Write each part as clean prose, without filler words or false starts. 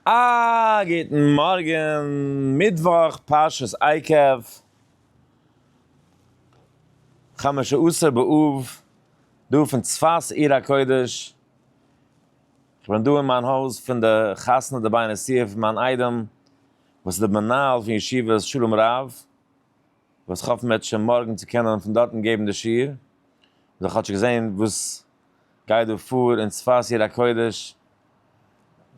א גוטן מארגן, מיטוואך פרשת עקב, חמשה עשר באב, דא פון צפת עיר הקודש, איך בין דא אין מיין הויז פון די חתונה דבי נשיאה פון מיין איידעם וואס איז די מנהל פון ישיבת שלום רב, וואס כ'האף אם ירצה השם מארגן צו קענען פון דארטן געבן די שיעור, מ'זאל כאטשיג זען וואס גייט דא פאר אין צפת עיר הקודש,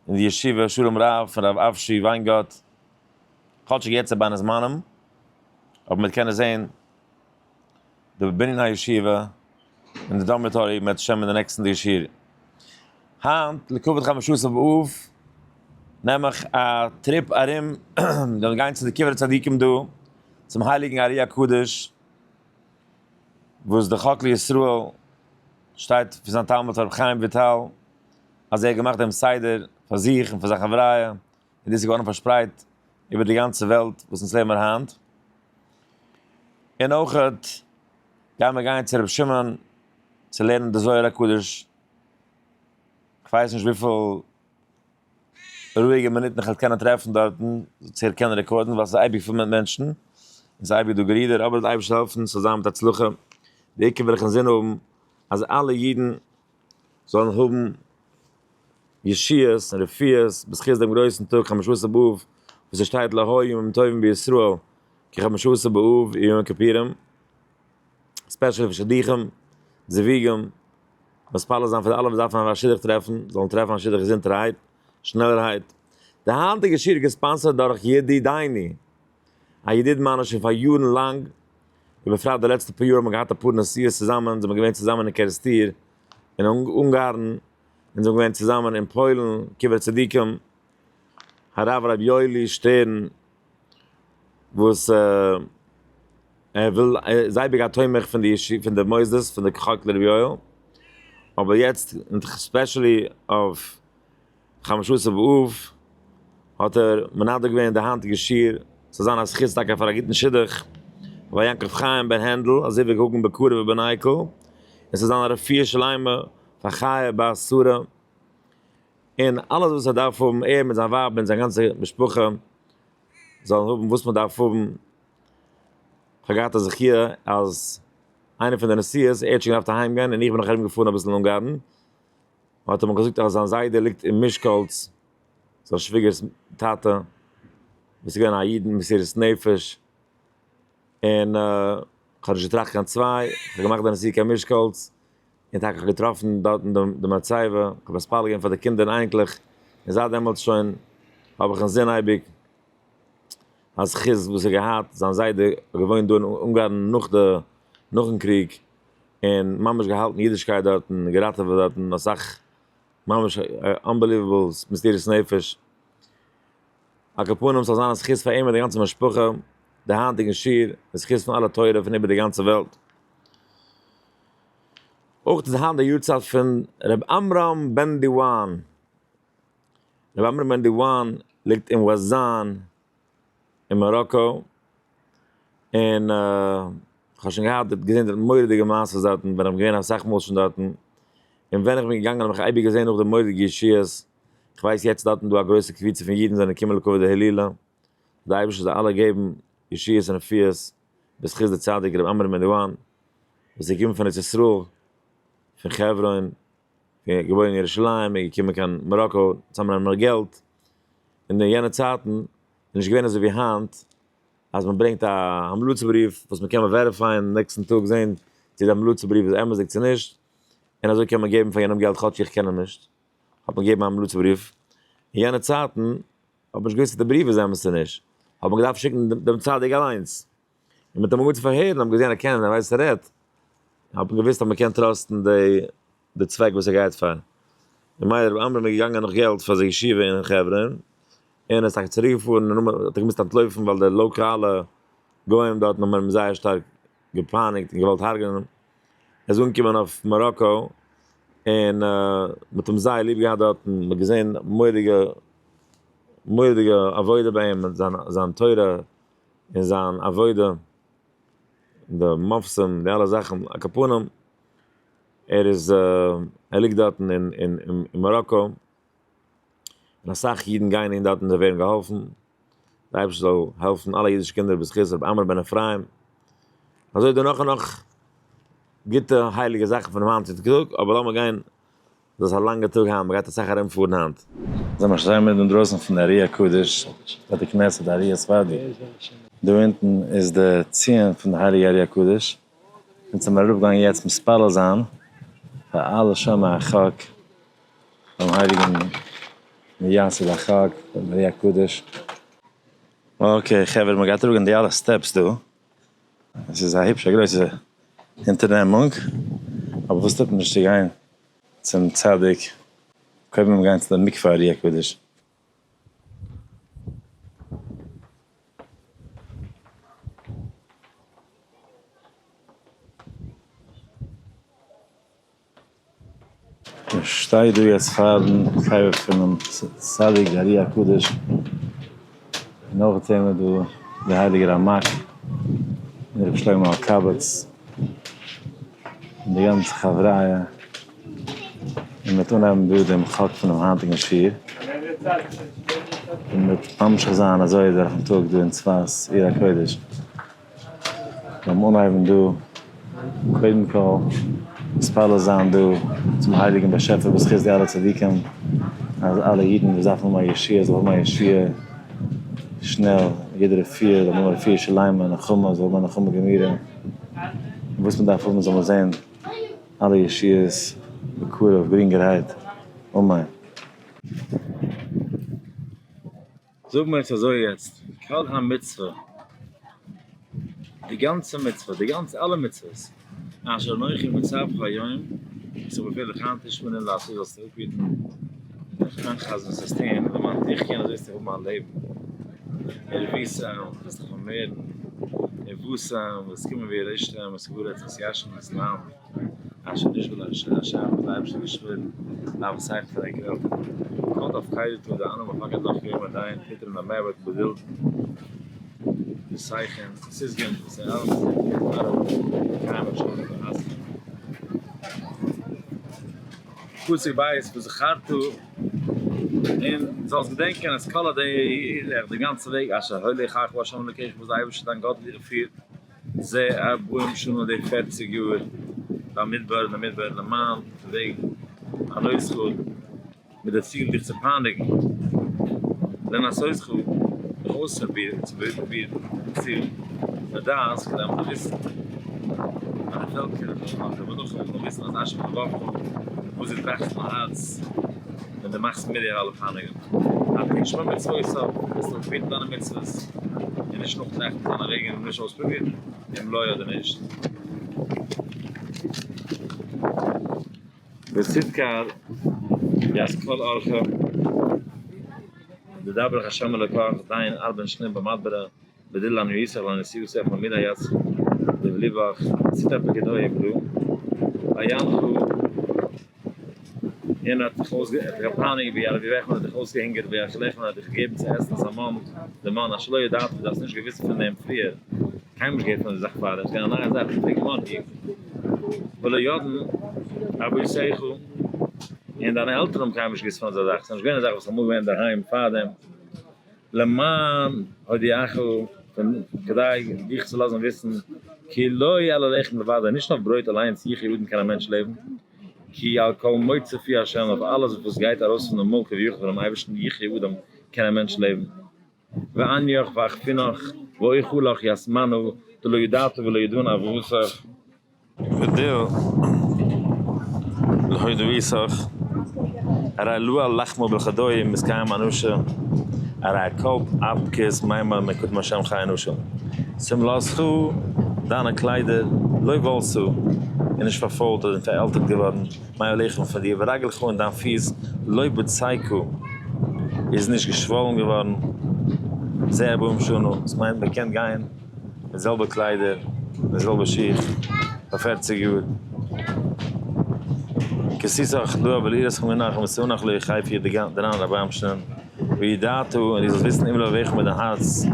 אין די ישיבה שלום רב פון רב אבשי וויינגארט, כאטשיג יעצט איז בין הזמנים, אבער מ'וועט קענען זען די בנין הישיבה און די dormitory אם ירצה השם אין די נעקסטן די שיעור. היינט לכבוד חמשה עשר באב נעם איך א trip ארום, מיר גיין צו די קברי צדיקים דא, צום הייליגן ארי הקדוש, וואס די חק לישראל שטייט פון זיין תלמיד רבי חיים וויטאל אז ער האט געמאכט דעם סדר פאר זיך און פאר זיין חבריא, און דאס איז געווארן פארשפרייט איבער די גאנצע וועלט וואס אונז לעבן מיר היינט. און אויכעט גייען מיר גיין צו רבי שמעון צו לערנען די זוהר הקדוש, כ'ווייס נישט וויפיל רואיגע מינוטן איך וועל קענען טרעפן דארטן צו קענען record ן ווייל ס'איז אייביג פול מיט מענטשן און ס'איז אייביג דא גערודער, אבער די אייבערשטער זאל העלפן ס'זאל זיין מיט הצלחה, די עיקר וויל איך אינזין האבן אז אלע אידן זאלן האבן ישועות און רפואות בזכות דעם גרויסן טאג חמשה עשר באב וואס עס שטייט לא היו ימים טובים בישראל כחמשה עשר באב יום הכיפורים, specially פאר שידוכים, זיווגים, מתפלל זיין פאר די אלע וואס דארפן א שידוך טרעפן, זאלן טרעפן א שידוך געזונטערהייט, שנעלערהייט. די היינטיגע שיעור איז גע sponsor ט דורך ידידינו, א ידיד מיינער שוין פאר יארן לאנג, ובפרט די לעצטע פאר יאר האבן מיר געהאט אפאר נסיעות צוזאמען, זעמיר געווען צוזאמען אין קערעסטיר אין אונגארן, און זעמיר געווען צוזאמען אין פוילן, קברי צדיקים, הרב ר' יואלי שטערן, וואס ער וויל ער איז אייביג א תומך פון די ישיבה פון די מוסדות פון די חק לרבי יואל, אבער יעצט specially אויף חמשה עשר באב האט ער מנדב געווען די היינטיגע שיעור ס'זאל זיין א זכות טאקע פאר א גוטן שידוך פאר יעקב חיים בן הענדל אזוי ווי הגון בקרוב ובנייקל, און ס'זאל זיין א רפואה שלימה פאר חיה בת שרה און אלעס וואס ער דארף האבן ער מיט זיין ווייב און זיין גאנצע משפחה זאלן האבן וואס מען דארף האבן. כ'האב געהאט א זכיה אז איינע פון די נסיעות, ער האט שוין געדארפט אהיים גיין און איך בין נאך ארום געפארן אביסל אין אונגארן, האט ער מיר געזאגט אז זיין זיידע ליגט אין מישקאלץ, זיין שוויגער'ס טאטע, וואס איז געווען א איד מיט מסירות נפש, און כ'האב נישט געטראכט קיין צוויי, כ'האב געמאכט די נסיעה קיין מישקאלץ, און טאקע כ'האב געטראפן דארטן די מצבה, כ'האב מתפלל געווען פאר די קינדער און אייניקלעך, און זייט דעמאלטס שוין האב איך אינזין אייביג א זכות וואס ער געהאט, זיין זיידע האט געוואוינט דא אין אונגארן נאך די נאכן קריג, און ממש געהאלטן אידישקייט דארטן, געראטעוועט דארטן אסאך, ממש unbelievable מסירות נפש. על כל פנים ס'זאל זיין א זכות פאר אים און די גאנצע משפחה, די היינטיגן שיעור, די זכות פון אלע תורה פון איבער די גאנצע וועלט. אויך איז היינט די יארצייט פון ר' עמרם בן דיוואן. ר' עמרם בן דיוואן ליגט אין וואזאן אין מאראקא, און כ'האב שוין געהאט געזען די מורא'דיגע מעשות דארטן, ווען כ'בין געווען אסאך מאל שוין דארטן, און ווען איך בין געגאנגען האב איך אייביג געזען נאך די מורא'דיגע ישועות, כ'ווייס יעצט דארטן דא א גרויסע קבוצה פון אידן זענען געקומען לכבוד די הילולא, די אייבערשטער זאל אלע געבן ישועות און רפואות בזכות די צדיק ר' עמרם בן דיוואן וואס איז געקומען פון ארץ ישראל, פון חברון, געבוירן אין ירושלים, איז געקומען קיין מאראקא צוזאמנעמען געלט, און אין יענע צייטן איז נישט געווען אזוי ווי היינט אז מען ברענגט א המלצה בריוו וואס מען קען verify ען נעקסטן טאג זען צו די המלצה בריוו איז אמת'דיג צו נישט, און אזוי קען מען געבן פאר יענעם געלט כאטש איך קען אים נישט, האט מען געגעבן א המלצה בריוו, אין יענע צייטן האט מען נישט געוואוסט צו די בריוו איז אמת צו נישט, האט מען געדארפט שיקן דעם צדיק אליינס, און מ'האט אים אנגעהויבן צו פארהערן, האט מען געזען ער קען, ער ווייסט ער רעדט, האט מען געוואוסט אז מען קען trust ן די צוועק וואס ער גייט פאר. ממילא רבי עמרם איז געגאנגען נאך געלט פאר זיין ישיבה אין חברון, און ער איז טאקע צוריק געפארן, און נאכדעם האט ער געמוזט אנטלויפן ווייל די לאקאלע גוים דארטן האבן אים זייער שטארק געפייניגט און געוואלט הרג'נען. ער איז אנגעקומען אויף מאראקא, און מען האט אים זייער ליב געהאט דארטן, מען האט געזען מורא'דיגע מורא'דיגע עבודה ביי אים, זיין תורה און זיין עבודה, די מופתים, די אלע זאכן, על כל פנים, ער איז ער ליגט דארטן אין מאראקא, און און אסאך אידן גייען אהין דארט און זיי ווערן געהאלפן, דער אייבערשטער זאל העלפן אלע אידישע קינדער בזכות רבי עמרם בן אפרים, אזוי איז דא נאך און נאך גוטע הייליגע זאכן פונעם היינטיגן טאג, אבער לאמיר גיין, דאס איז א לאנגע טאג היינט, מען גייט אסאך ארום פארן היינט. זעמער שטיין מיר אינדרויסן פון די ארי הקדוש בית הכנסת די ארי הספרדי, דא אונטן איז די ציון פון די הייליגע ארי הקדוש, אונז זעמער אראפגעגאנגען יעצט מתפלל זיין פאר אלע שומעי החק ביים הייליגן מייסד החק ביים ארי הקדוש. okay חברה מען גייט אראפגיין די אלע steps דא, עס איז א היפש א גרויסע אונטערנעמונג, אבער וואס טוט מען נישט צו גיין צום צדיק, קודם מיר גיין צו די מקווה ארי הקדוש. איך שטיי דא יעצט פארן קבר פונעם צדיק די ארי הקדוש, און אויך זעהן מיר דא די הייליגע רמק און רבי שלמה אלקבץ און די גאנצע חבריא, און מ'וועט אנהייבן דא דעם חק פונעם היינטיגן שיעור, און מ'וועט ממשיך זיין אזוי דורכן טאג דא אין צפת עיר הקודש. ביים אנהייבן דא, קודם כל מתפלל זיין דא צום הייליגן באשעפער בזכות די אלע צדיקים, אז אלע אידן וואס דארפן האבן א ישועה זאל האבן א ישועה שנעל, יעדע רפואה זאל האבן א רפואה שלימה, נחמה זאל האבן א נחמה גמורה, און וואס מען דארף האבן זאל מען זען אלע ישועות בקרוב גרינגערהייט, אמן. זאג מיר עס אזוי יעצט, כל המצוה, די גאנצע מצוה, די גאנצע אלע מצוות, אשר אנכי מצווך היום, וואס איך באפעל דיך היינט תשמרון לעשות זאלסטו אפהיטן און דיך איינ'חזר'ן עס טון, למען תחיה אזוי וועסטו האבן א לעבן, ורבית, וועסט דיך פארמערן, ובאת, וועסט קומען וירשתם את הארץ וועסט ירש'ן דאס לאנד. אשר נשבע לה' וואס דער אייבערשטער האט געשוואוירן לאבותיכם פאר ענקער עלטערן, כל תפקידתו דאנו מפקד לך יום עדיין פתרון המעבד בדיל וסייכן סיסגן וסערן ארו קיים השם ואסכם פסוק בית וזכרת און זאלסט געדענקען את כל הדרך די גאנצע וועג אשר הוליכך ה' אלוקיך וואס דער אייבערשטער דיין גאט האט דיר געפירט זה ארבעים שנה די פערציג יאר במדבר אין די מדבר למען וועגן ענותך מיט די ציל דיך צו פייניגן לנסותך דיך אויסצופרובירן צו לדעת כדי מען זאל וויסן אז די פעלקער און די מלכים זאלן וויסן אז אשר בלבבך וואס דו טראכסט אין הארץ ווען דו מאכסט מיט דיר אלע פייניגונגען. אז תשמור מצוותיו, וועסטו אפהיטן דיינע מצוות, און נישט נאכטראכטן זיינע וועגן און נישט אויספרובירן, אם לא אדער נישט. ותדקר את כל ארכה לדבר השם אלוקיך דיין ארבען שנים במדברה בדיל לנו יסח לנשיאות ספר מילה יצ לבליבך ציטער פקדו יגלו וינחו יענער האט זיך אויסגע האט זיך געפייניגט ווי אבי וועכמן האט דיך אויסגעהונגערט ווי אשר לחמן האט דיך געגעבן צו עסן אז א מאן די מאן אשר לא ידעת וואס דו האסט נישט געוואוסט פון דעם פריער קיינמאל נישט געהערט פון די זאך פאר עס געווען א נייע זאך פרעג מאן ולא ידען אבותיך און דיינע עלטערן האבן קיינמאל נישט געוואוסט פון אזא זאך ס'איז נישט געווען א זאך וואס איז אמאל געווען אינדערהיים פארדעם למען הודיעך, כדי דיך צו לאזן וויסן, כי לא על הלחם לבדו, נישט אויף ברויט אליינס יחיה אדם קען א מענטש לעבן, כי על כל מוצא פי ה', אויף אלעס וואס גייט ארויס פון דעם מויל כביכול פונעם אייבערשטן יחיה אדם קען א מענטש לעבן. ועניך ואכפינך ואוכלך יסמנו דלא ידעת ולא ידעון אבותיך. ודיל להודעיתך, הרי לא על לחמו בלחדוי מסכיים אנושה, הרי הכל אפקס מימר מקודם השם חי אנושה. שמלתך, דיינע קליידער, לא בלתה, איז נישט פארפוילט אדער פארעלטערט געווארן, מעליך פון דיר, ורגלך און דיין פיס, לא בצקה, איז נישט געשוואלן געווארן, זה ארבעים שנה, דאס מיינט מען קען גיין די זעלבע קליידער, די זעלבע שיך, פאר פערציג יאר. כסיסך לא אבל אירס חמינך ומסונך לא יחייף יד דרן רביים שנן וידעתו און דו זאלסט וויסן אם לבבך מיט דיין הארץ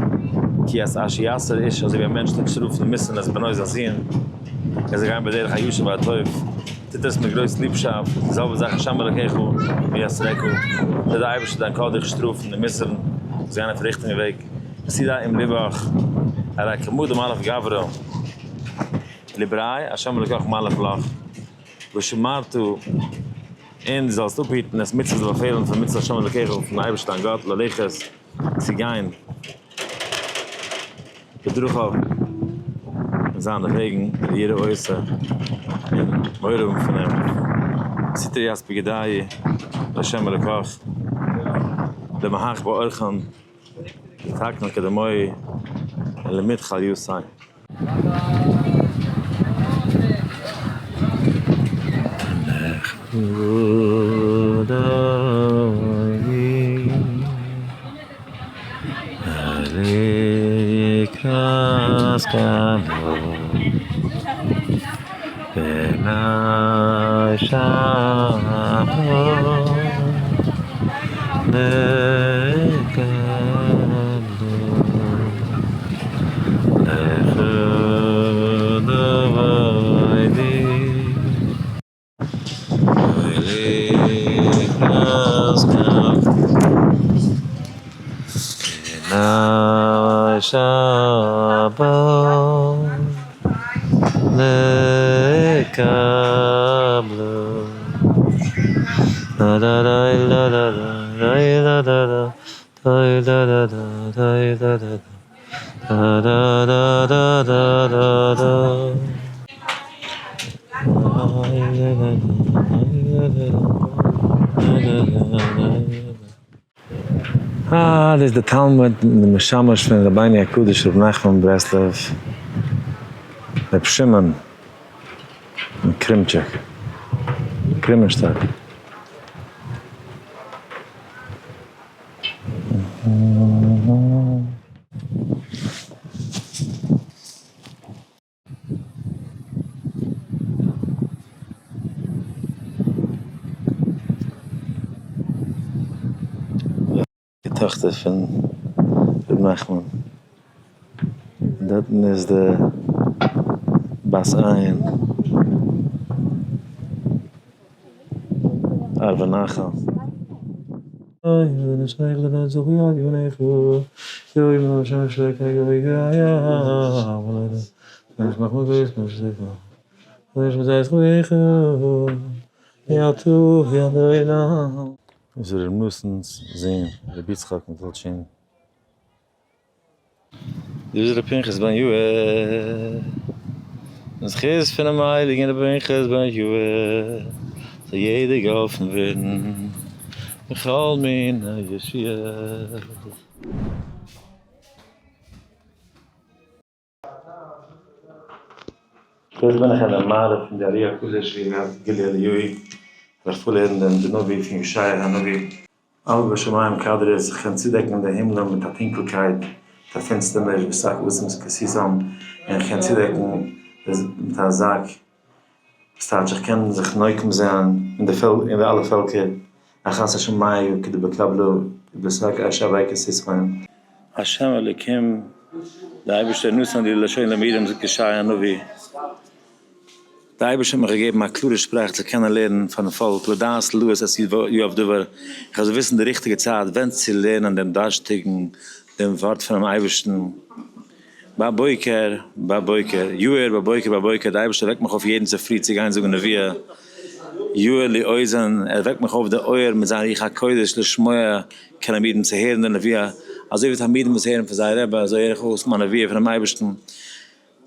כי את אשר יעשה איש אזוי ווי א מענטש טוט שטראפן מיסן את בנו זיין זון ער זאל גיין בדרך הישר והטוב. טוט עס מיט גרויס ליבשאפט, די זעלבע זאך השם אלקיך ויעשרך, טוט דער אייבערשטער דיין גאט דיך שטראפן און מוסר'ן, זאלסט גיין אויפן ריכטיגן וועג, ותדע עם לבך, הרי כמדה מלאך גברא לברי, השם אלקיך מלאך לך, ושמרת, און דו זאלסט אפהיטן את מצוות די באפעלן פון מצוות השם אלקיך פון אייבערשטן דיין גאט, ללכת, צו גיין. בדרכיו אין זיינע וועגן, וליראה אותו, און מורא האבן פון אים, סתרי יספי גדאי לה' אלקיך, למהך באורחן, לתקנא כדמוי, און למידחל יוסי. אה, דאס איז די תלמיד און די משמש פון רבינו הקדוש רבי נחמן מברסלב, רבי שמעון מקרימטשיק, קרימענשטאק. די טאכטער פון ר' נחמן, דארטן איז די בת עין ערבי נחל. איז ר' נתן'ס זון רבי יצחק מטולטשין. דא איז ר' פנחס בן יאיר. אין זכות פונעם הייליגן ר' פנחס בן יאיר זאל יעדער געהאלפן ווערן בכל מיני ישועות. דאס בין איך אין די מערה פון די ארי הקדוש ווי מען האט גילוי אליהו זיך פארלערנט דעם די נביא פון ישעי' הנביא. אל בשמים כדרית, איך קען צודעקן די הימלען מיט א טונקלקייט, מיט א פינסטערניש, ושק אשים כסיתם, און איך קען צודעקן מיט א זאק, וואס טייטש איך קען זיך נוקם זיין אין די אין די אלע פעלקער, אחת השמיא כדבקבלו ובשק אש אבי כסיתכם. השם אלוקים, דער אייבערשטער נתן לי לשון למודים זאגט ישעיה הנביא, דער אייבערשטער האט מיך געגעבן א קלארע שפראך צו קענען לערנען פארן פאלק, לדעת לאות את יואב דבר, איך זאל וויסן די ריכטיגע צייט ווען צו לערנען דעם דארשטיגן דעם ווארט פונעם אייבערשטן, בבוקר בבוקר, יאיר בבוקר בבוקר, דער אייבערשטער וועקט מיך אויף יעדן צופרי צו גיין זאגן נביאה, יאיר לי אוזן, ער וועקט מיך אויף די אויער מיט זיין רוח הקודש לשמוע כתלמידים צו הערן די נביאה, אזוי ווי תלמידים וואס הערן פון זייער רבי, אזוי הער איך אויס מיין נביאה פונעם אייבערשטן.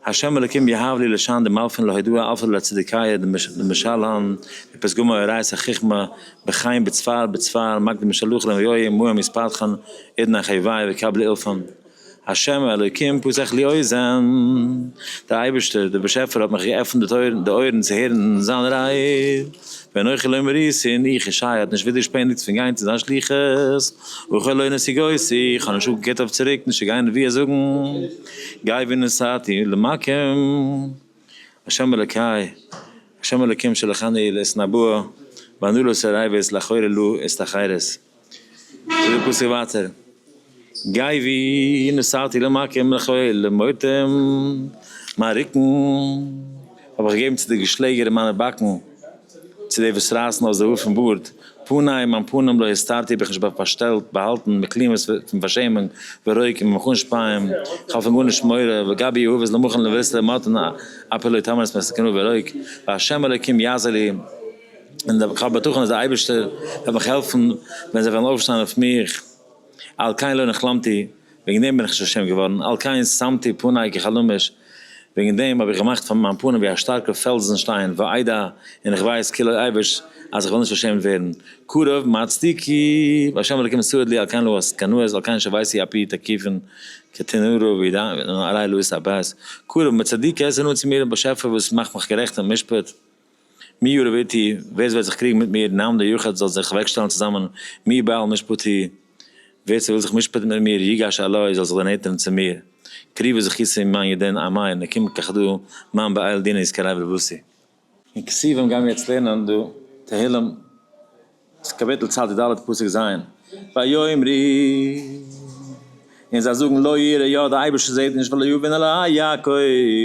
ה' אלקים יהב לי לשון דמלפין להודאה אלפא לצדיקיא דמשלן בפתגמא אורייתא חכמה בחיים בצפר בצפר מקדים שלוחא למיועי מועם יספתחן עדנא חיוואי וקבלי אלפן ה' אלוקים פתח לי אוזן, דער אייבערשטער דער באשעפער האט מיך געעפנט די אויערן צו הערן זיין רייד, ואנכי לא מריתי, און איך ישעיה האט נישט ווידערשפעניגט פון גיין צו זיין שליחות, וכל לא נסיגותי, איך האב נישט אפגעקערט אויף צוריק נישט צו גיין נביאות זאגן, גיי ונסעתי למקום ה' אלוקי, ה' אלוקים שלחני לאתנבאה, ואנא לא סרייבס לאחורי לא אסתחרס. זאגט דער פסוק ווייטער, גיי ווי נסעתי למקום לאחורי למותם, מיין רוקן האב איך געגעבן צו די געשלעגער און מיינע באקן. צו די וואס רייסן אויס די האר פון בארד, פני, מיין פנים, לא הסתרתי, האב איך נישט פארשטעלט, באהאלטן, מכלימות, פון פארשעמונג, ורוק, און מיך אנשפייען, איך האב פון גארנישט מורא, וגבי יהוה לא מוכן לבשר מתן אפי לא תמות מסכנה ורוק, והשם אלוקים יעזור לי, און איך האב בטחון אז דער אייבערשטער וועט מיך העלפן ווען זיי וועלן אויפשטיין אויף מיך, על כן לא נכלמתי, וועגן דעם בין איך נישט פארשעמט געווארן, על כן שמתי פני כחלמיש, וועגן דעם האב איך געמאכט פאר מיין פנים ווי א שטארקע פעלזן שטיין, ואדע, און איך ווייס, כי לא אבוש, אז איך וועל נישט פארשעמט ווערן. קרוב מצדיקי, והשם אלוקים סעד לי, על כן לא אתכנס, על כן שויתי אפי תקיפין כתנורו וארעי לא אתאבס. קרוב מצדיקי, עס איז נאנט צו מיר, באשעפער וואס מאכט מיך גערעכט אין משפט. מי יריב איתי, ווער עס וועט זיך קריגן מיט מיר, נעם דער יחיד זאל זיך אוועקשטעלן צוזאמען, מי בעל משפטי, ווער ס'וויל זיך משפט'ן מיט מיר, יגש אלי, זאל זיך דערנענטערן צו מיר. קריבה זכיתי מיין ידען אמאי, נקים כחדא, מאן בעל דינא יזכרי ולבסי. אין כתובים גיימיר יעצט לערנען דא תהלים קאפיטל צ ד פסוק ז', ויאמרו, און זיי זאגן לא יראה יא דער אייבערשטער זעט נישט ולא יבין אלהי יעקב,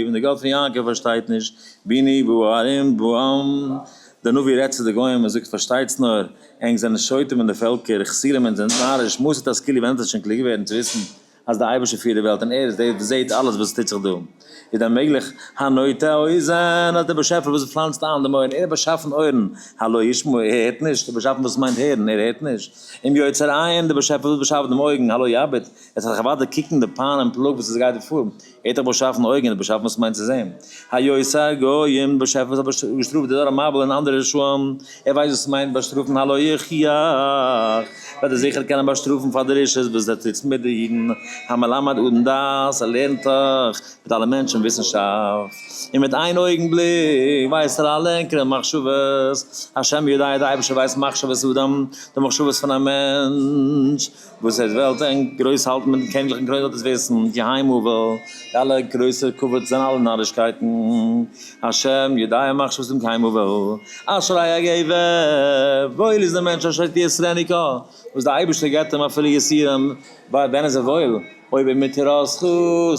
און דער גאט פון יעקב פארשטייט נישט, ביני בהרים בעם, דער נביא רעדט צו די גוים און זאגט פארשטייטס נאר, ענק זענען שוטים אין די פעלקער, כסילים און זענט נאריש, מתי תשכילו ווען וועט עטס שוין קלוג ווערן צו וויסן אז דער אייבערשטער פירט די וועלט און ער איז דער וואס זעט אלעס וואס טוט זיך דא, איז דען מעגליך הנוטע אוזן אז דער באשעפער וואס פלאנצט איין דעם אויערן, ער האט באשאפן אויערן, הלא ישמע, ער הערט נישט, ער האט באשאפן וואס מיינט הערן, ער הערט נישט, אם יוצר עין, דער באשעפער וואס באשאפט דעם אויגן, הלא יביט, ער זאל זיך אוודאי קוקן די פיין און פלאג וואס עס גייט דא פאר, ער האט דאך באשאפן אויגן, ער האט באשאפן וואס מיינט צו זען, היוצר גוים, דער באשעפער וואס האט געשטראפט די דור המבול און אנדערע רשעים, ער ווייסט וואס מיינט באשטראפן, הלא יוכיח. וועט ער זיכער קענען באשטראפן פאר די רשעות וואס ער טוט מיט די אידן, המלמד אדם דעת, ער לערנט דאך מיט אלע מענטשן וויסנשאפט, און מיט איין אויגן בליק ווייסט ער אלע ענקערע מחשבות, השם יודע, דער אייבערשטער ווייסט מחשבות אדם, די מחשבות פון א מענטש, וואס ער וועלט ענק גרויס האלטן מיטן קעניגליכן קרוין זאלט עס וויסן, כי הם הבל, די אלע גרויסע כבוד זענען אלע נארישקייטן, השם יודע מחשבות אדם כי הם הבל. אשרי הגבר, וואויל איז דער מענטש אשר תיסרנו קה, וואס דער אייבערשטער געבט אים אפילו יסורים, ווען איז ער וואויל? אויב ער מתורתך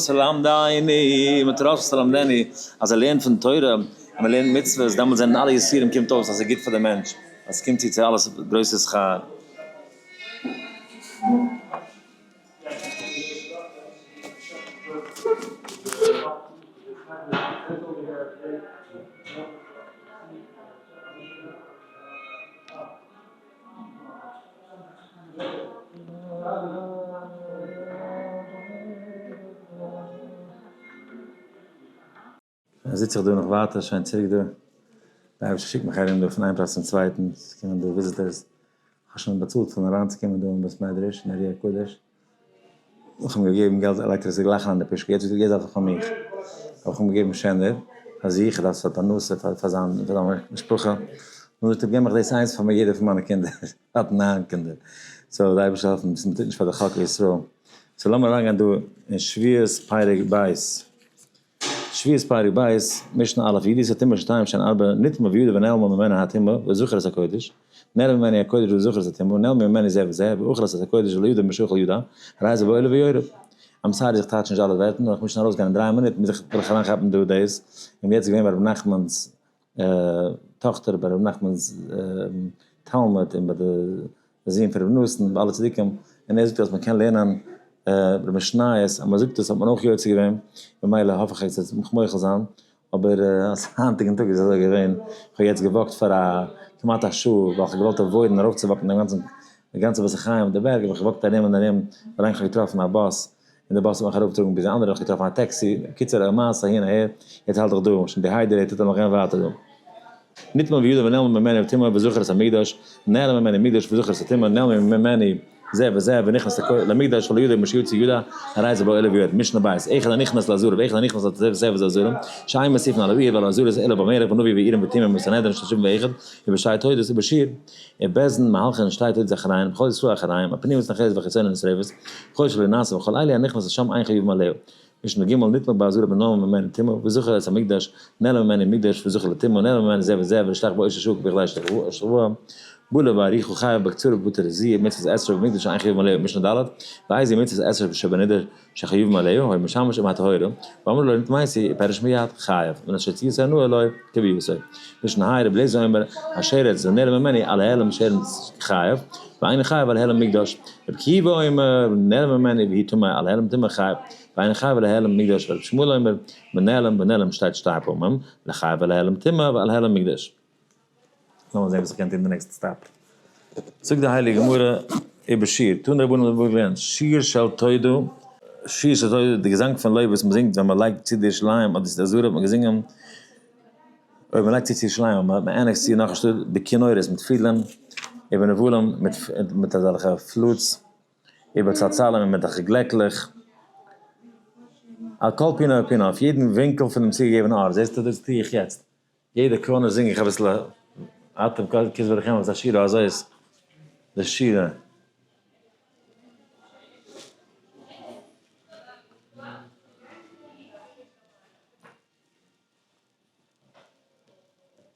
תלמדני, מתורתך תלמדני, אז ער לערנט פון תורה, און מען לערנט מצוות, דעמאלט זענען אלע יסורים קומט אויס אז עס איז גוט פאר דעם מענטש, אז עס קומט צו צו אלעס גרויסע שכר. זיץ איך דא נאך ווייטער שוין צוריק דא, די אייבערשטער שיקט מיך ארום דא פון איין פלאץ צום צווייטן, עס קומען דא visitors, איך האב שוין באצאלט פון אריינצוקומען דא אין בית מדרש אין ארי הקדוש, איך האב אים געגעבן געלט ער לייגט עס גלייך אריין אין די פושקע, יעצט יעצט דארף איך פאר מיך, האב איך אים געגעבן שענער פאר זיך, ער דארף עס פאר פרנסה פאר זיין משפחה, נו זאגט ער געב מיך דאס איינס פאר יעדע פון מיינע קינדער, ער האט ניין קינדער, so די אייבערשטער זאל העלפן, מען טוט נישט פאר די חק לישראל, so לאמיר אריינגיין דא אין שביעות פרק ב'. שביעית פרק ב', משנה א', ידיעות הטומאה שתיים שהן ארבע, נטמא וידע ונעלמה ממנו הטומאה וזכר את הקודש, נעלם ממנו הקודש וזכר את הטומאה, נעלם ממנו זה וזה, ואכל את הקודש ולא ידע משאכל ידע, הרי זה בעולה ויורד. I'm sorry איך טייטש נישט אלע ווערטער, נאר איך מוז שוין ארויסגיין אין 3 מינוט, מוז איך וויל איך אריינכאפן דא דאס, און יעצט איז געווען ביי ר' נחמנ'ס טאכטער, ביי ר' נחמנ'ס תלמיד, און ביי די זון פון רבי נתן, ביי אלע צדיקים, און ער זאגט אז מען קען לערנען משניות, אז מען זאגט עס האט מען אויך יוצא געווען, ממילא האף איך אז עס וועט מיך מוחל זיין, אבער אז היינטיגן טאג איז אזוי געווען, איך האב יעצט גע walk ט פאר א כמעט א שעה, ווייל איך האב געוואלט avoid ן ארויפצו walk ן דעם גאנצן די גאנצע בית החיים אויף די בערג, האב איך גע walk ט ארום און ארום, ווילאנג איך האב געטראפן א באס, און די באס האט מיך ארויפגעטראגן ביז די אנדערע, האב איך געטראפן א טעקסי, קיצור א מעשה אהין אהער, יעצט האלט איך דא, שוין dehydrated, לאמיך גיין ווייטער דא. נטמא וידע ונעלמה ממנו הטומאה וזכר את המקדש, נעלם ממנו מקדש וזכר את הטומאה, נעלם ממנו זה וזה ונכנס למקדש ולא ידע משיוצא ידע, הרי זה בעולה ויורד. משנה בית, אחד הנכנס לעזרה ואחד הנכנס לתוספת זה וזה עזרה, שאין מוסיפין על העיר ועל העזרות אלא במלך ונביא ואורים ותומים וסנהדרין שלשים ואחד, ובשתי תודות ובשיר, ובית דין מהלכין שתי תודות אחריהם, וכל ישראל אחריהם, הפנימית נחרבת והחיצונה נשרפת, כל שלא נעשה וכל אלה הנכנס לשם אין חיוב מלא. משנה ג' נטמא בעזרה ונעלמה ממנו טומאה וזכר את המקדש, נעלם ממנו מקדש וזכר לטומאה, נעלם ממנו זה וזה ונשתחוה באותה שעה כבכלי השתחוואה. בלע באריכו חייב בקצרה בפטר זי מצות עשרה במקדש שאין חיוב מלא משנה ד' ואיזה מצות עשרה שבנדר שחיוב מלא היה משמש עם הטהורה ואמרו לו נטמייסי פירש מיד חייב מן אשר ציוס הנאה לו כביוסי משנה ה' רבי אליעזר אומר השרץ ונעלם ממני על העלם שרץ חייב ואין חייב על העלם מקדש רבי עקיבא אומר נעלם ממני והיא טמאה על העלם טמאה חייב ואין חייב על העלם מקדש ורבי שמואל אומר מנעלם ונעלם שטייט שתי פעמים לחייב על העלם טמאה ועל העלם מקדש. לאמיר זען וואס איך קען טון די next step. זאגט די הייליגע גמרא איבער שיר, תנו רבנן האבן געלערנט, שיר של תודה, שיר של תודה, די געזאנג פון לויב וואס מען זינגט ווען מען לייגט צו די ירושלים אדער צו די עזרה האט מען געזינגען, אויב מען לייגט צו צו ירושלים און מען annexט צו נאך א שטאט, בכינורות מיט פידלען, ובנבלים מיט אזעלכע flutes, ובצלצלים און מיט אזעלכע גלעקלעך, על כל פינה ופינה, אויף יעדן ווינקל פונעם צוגעגעבענע ארט, זעסטו דאס טו איך יעצט, יעדע corner זינג איך אביסל אתם כתבו לכם את השירה הזאת די שירה.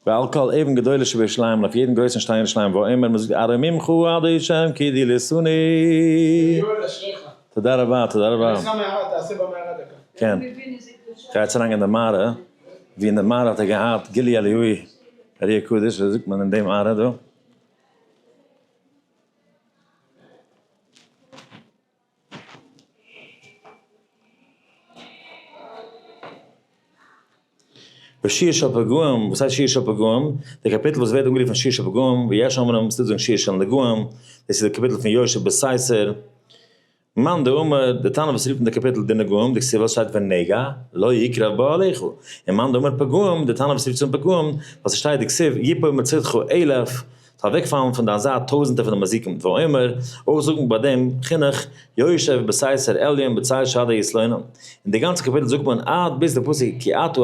ועל כל אבן גדולה שבירושלים, און אויף יעדן גרויסן שטיין אין ירושלים, ואומר, מען זאגט ארוממך עד השם כי דליתני. יואל אשריך. תודה רבה, תודה רבה. תעשה מערה, תעשה במערה דקה. כן. כ'גיי יעצט אריין אין די מערה, ווי אין די מערה האט ער געהאט גילוי אליהו ארי הקדוש, וואס זאגט מען אין די מערה דא? ושיר של פגועים, וואס הייסט שיר של פגועים? די קאפיטל וואס ווערט אנגערופן שיר של פגועים, ויש אומרים, ס'דא זאגן שיר של נגעים, דאס איז די קאפיטל פון יושב בסתר. מאן דאמר, די תנא וואס רופט אין די קאפיטל די נגעים, דכתיב וואס שטייט ונגע לא יקרב באהלך. און מאן דאמר פגעים, די תנא וואס רופט צום פגעים, ווייל ס'שטייט דכתיב יפול מצדך אלף, זאל אוועקפאלן פון דיין זייט טויזנטער פון די מזיקים, ואומר, אויך זאגט מען ביי דעם חינוך, יושב בסתר עליון בצל שדי יתלונן. אין די גאנצע קאפיטל זאגט מען עד ביז די פסוק כי אתה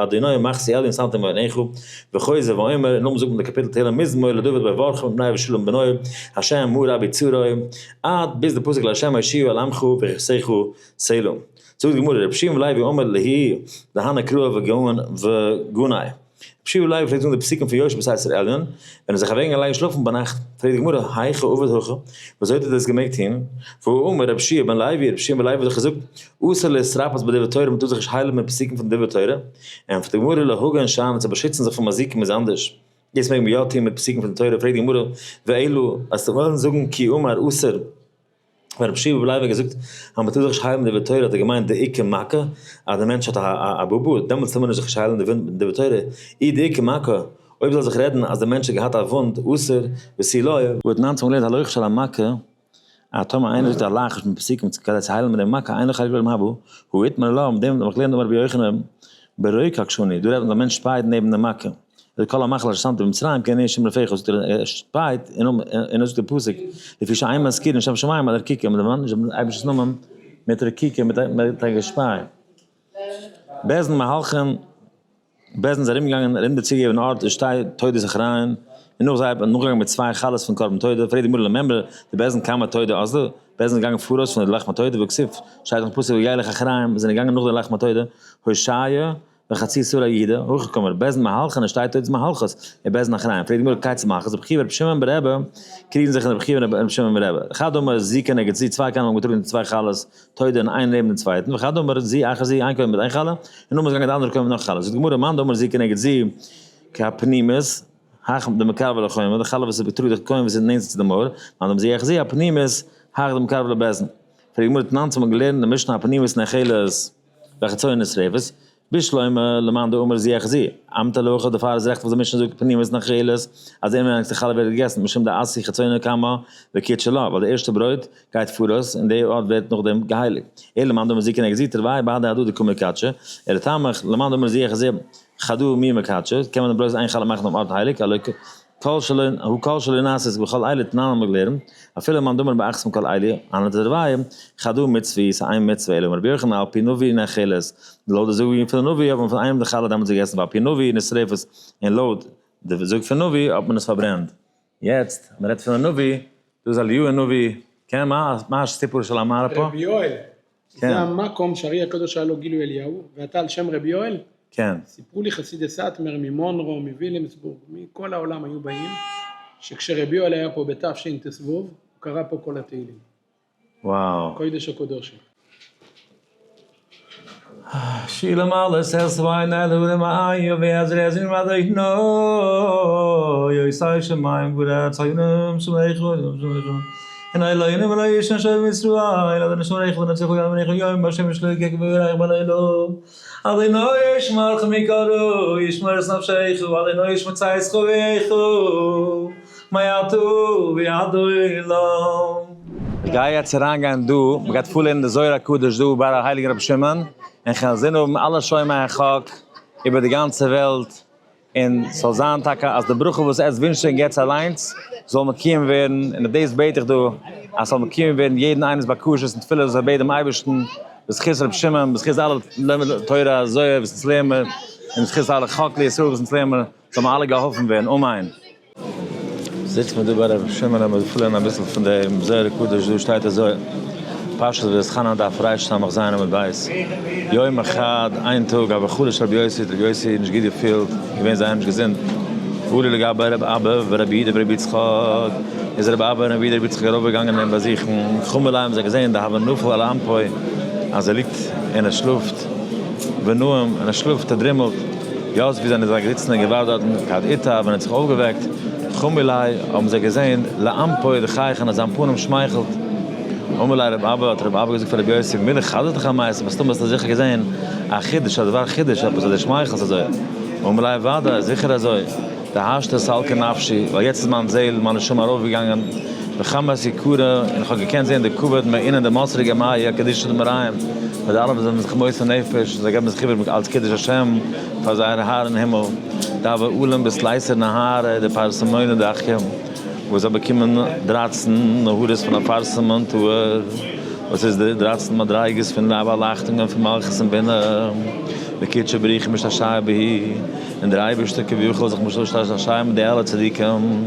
אדוני מחסי עליון שמת מעיניך, וחוזר ואומר, און נאכדעם זאגט מען די קאפיטל תהלים מזמור לדוד בברחו מפני אבשלום בנו, השם מה רבו צרי, עד ביז די פסוק להשם הושיעה אל עמך ויחסך סלה. זאגט די גמרא, רבי שמעון בן לוי אמר להו דהני קראי וגאון וגנאי. רבי שמעון בן לוי פלעגט זאגן די פסוקים פון יושב בסתר עליון, ווען ער איז זיך אוועקגעגאנגען לייגן שלאפן ביינאכט, פרעגט די גמרא, היכי עביד הכי, ווי אזוי האט ער דאס געמעגט טון? והא אמר רבי יהושע בן לוי, רבי יהושע בן לוי האט דאך געזאגט, אסור להתרפאות בדברי תורה, מען טאר זיך נישט היילן מיט פסוקים פון דברי תורה. ענטפערט די גמרא, להגן שאני, צו באשיצן זיך פון מזיקים איז אנדערש. דאס מעג מען יא טון מיט פסוקים פון די תורה, פרעגט די גמרא, ואלא, אז צו וועלן זאגן כי אמר אסור, ווען רבי יהושע בן לוי האט געזאגט אז מען טאר זיך נישט היילן מיט דברי תורה האט ער געמיינט דאיכא מכה, אז דער מענטש האט א בובו, דעמאלטס טאר מען נישט זיך נישט היילן מיט דברי תורה, אי דאיכא מכה, אויב זאל זיך רעדן אז דער מענטש האט געהאט א וואונד, אסור, ותו לא. וואו האט 19 געלערנט הלכה של המכה, אז טאמער איינער זאגט א לחש מיט פסוקים כדי צו היילן מיט דעם מכה, אין לו חלק לעולם הבא, הא איתמר עלה, מיט דעם האט מען געלערנט אמר רבי יוחנן, ברוקק שנו, דא רעדט מען אז א מענטש שפייט נעבן די מכה. די כל המחלה אשר שמתי במצרים כן יהיה שם רופאיך, זאגט ער, ער שפייט און ער זאגט די פסוק, לפי שאין מזכירין שם שמים על רקיקה, מען דערמאנט נישט דעם אייבערשטנ'ס נאמען מיט רקיקה, מיט א געשפיי. בית דין מהלכין, בית דין איז ארומגעגאנגען ארום די צוגעגעבענע ארט און שתי תודות אחריהן, און נאך זיי האט מען נאכגעגאנגען מיט צוויי חלות פון קרבן תודה, פרעגט די גמרא למימרא דבית דין קמי תודה אזלו, בית דין איז געגאנגען פאראויס פון די לחמי תודה, והכתיב, שטייט אין פסוק וילך אחריהם, זענען געגאנגען נאך די לחמי תודה, הושע וחצי שרי יהודה, הכי קאמר, בית דין מהלכין און שתי תודות מהלכות, און בית דין אחריהם. פרעגט די גמרא כיצד מהלכות, רבי חייא ורבי שמעון ברבי קריגן זיך אין רבי חייא און רבי שמעון ברבי. חד אמר זו כנגד זו, צוויי כהנים האבן געטראגן צוויי חלות תודה און איין נעבן דעם צווייטן, וחד אמר זו אחר זו, איין כהן מיט איין חלה, און נאכדעם איז געגאנגען די אנדערע כהן מיט נאך א חלה. זאגט די גמרא, מאן דאמר זו כנגד זו, כהפנימית, האך דמקרבא לחומה, די חלה וואס איז געטראגן דורך כהן וואס איז נענטער צו די מויער, מאן דאמר זו אחר זו, הפנימית, האך דמקרבא לבית דין. פרעגט די גמרא, תנן האט מען געלערנט אין די משנה הפנימית נאכלת. והחיצונה נשרפת, בשלמא למאן דאמר זו אחר זו, אמתא להכי דערפאר איז רעכט וואס די משנה זאגט פנימית נאכלת אז די אינעווייניגסטע חלה ווערט געגעסן משום דאתי חיצונה קמא וקידשא לה ווייל די ערשטע ברויט גייט פאראויס און די ארט ווערט נאכדעם געהייליגט, אלא למאן דאמר זו כנגד זו תרוייהו בהדי הדדי קא מיקדשי, ולטעמיך למאן דאמר זו אחר זו חדא מי מקדשא, קען מען בלויז איין חלה מאכן דעם ארט הייליג, הלא כל שלא הוא כל שלא נעשית בכל אלה תנן האבן מיר געלערנט, אפילו מאן דאמר באחת מכל אלה, הני תרוייהו, חדא מצוה היא, ס'איז איין מצוה, אלא אמר רבי יוחנן על פי נביא נאכלת, לויט די זאג פון די נביא האט מען פון איינעם די חלה דעמאלטס געגעסן ועל פי נביא נשרפת, און לויט די זאג פון נביא האט מען עס פארברענט. יעצט, מען רעדט פון די נביא, דא איז אליהו הנביא, כן, מה הסיפור של המערה פה? רבי יואל, כן. זה המקום שארי הקדוש היה לו גילוי אליהו, ואתה על שם רבי יואל? כן. סיפרו לי חסידי סאטמר ממונרו, מוויליאמסבורג, מכל העולם היו באים. שכשרבי יואל היה פה בתשט"ו, הוא קרא פה כל התהילים. וואו. קודש הקודשים. שיר למעלה סס ויין אלו למאי ועזר עזר מדאי נו יויסאי שמיים גורה ציונם שמייך אין איי לא ינם לא ישן שם ישראל אדון שמייך ונצח גם אני יום בשם שלו כברך בלילה אדוני ישמר חמיקרו ישמר נפשך אדוני ישמר צייס חובך מה יעטו ויעדו אלום. איך גיי יעצט אריינגיין דא, מען גייט פארלערנען די זוהר הקדוש דא ביי דער הייליגער רבי שמעון, און כ'וועל זען האבן אלע שומעי החק איבער די גאנצע וועלט, און ס'זאל זיין טאקע אז די ברכה וואס עטס ווינטשט ענק יעצט אליינס זאל מקוים ווערן, און דאס בעט איך דא אז ס'זאל מקוים ווערן יעדן איינער'ס בקשות און תפילות וואס ער בעט דעם אייבערשטן, בזכות רבי שמעון, בזכות אלע לומדי תורה הזוהר וואס אונז לערנען מיר, און בזכות אלע חק לישראל וואס אונז לערנען מיר, זאל מען אלע געהאלפן ווערן, אמן. זיצט מען דא ביי רבי שמעון און מיר פילען אביסל פון דעם זוהר הקדוש, דא שטייט אזוי, פרשת ואתחנן דף רס"ז עמוד ב', יום אחד, איין טאג, הוה חלש רבי יוסי, האט רבי יוסי נישט גוט געפילט, געווען זייער נישט געזונט, עלו לגביה רבי אבא ורבי יהודה ורבי יצחק, איז רבי אבא און רבי יהודה ורבי יצחק ארויפגעגאנגען אים באזוכן, חמו ליה האבן זיי געזען דהוה נפיל על אנפוי, אז ער ליגט און ער שלאפט, ונאים, און ער שלאפט, ער דרימלט. יתבי זענען זיי געזיצן און געווארט דארטן כד איתער ווען ער האט זיך אויפגעוועקט, חמו ליה האבן זיי געזען לאנפוי דחייכן אז זיין פנים שמייכלט. אמר ליה רב אבא, האט רב אבא געזאגט פאר רבי יוסי, מילא חזית חמייסא, מסתמא האסטו זיכער געזען א חידוש, א דבר חידוש, עפעס אז דו שמייכלסט אזוי. אמר ליה אוודאי, זיכער אזוי, דהשתא סלקא נפשי, ווייל יעצט איז מיין זעהל, מיין נשמה ארויפגעגאנגען, וחמת יקרא, און איך האב געקענט זעהן די כבוד מעינן דמסרי גמאי קדישא דמריים, פאר די אלע וואס זענען זיך מוסר נפש און זיי געבן זיך איבער אלס קידוש השם פאר זייער האר אין הימל, דהוה עלם בסלייסר נהרא דפרסמונא דאחים, וואס זיי באקומען דרייצן נהרות פון אפרסמון טהור, וואס איז די דרייצן מדריגות פון באלייכטונגען פון מלכות און בינה, וקודשא בריך הוא משתעשע בהו, און דער אייבערשטער כביכול זיך משתעשע מיט די אלע צדיקים,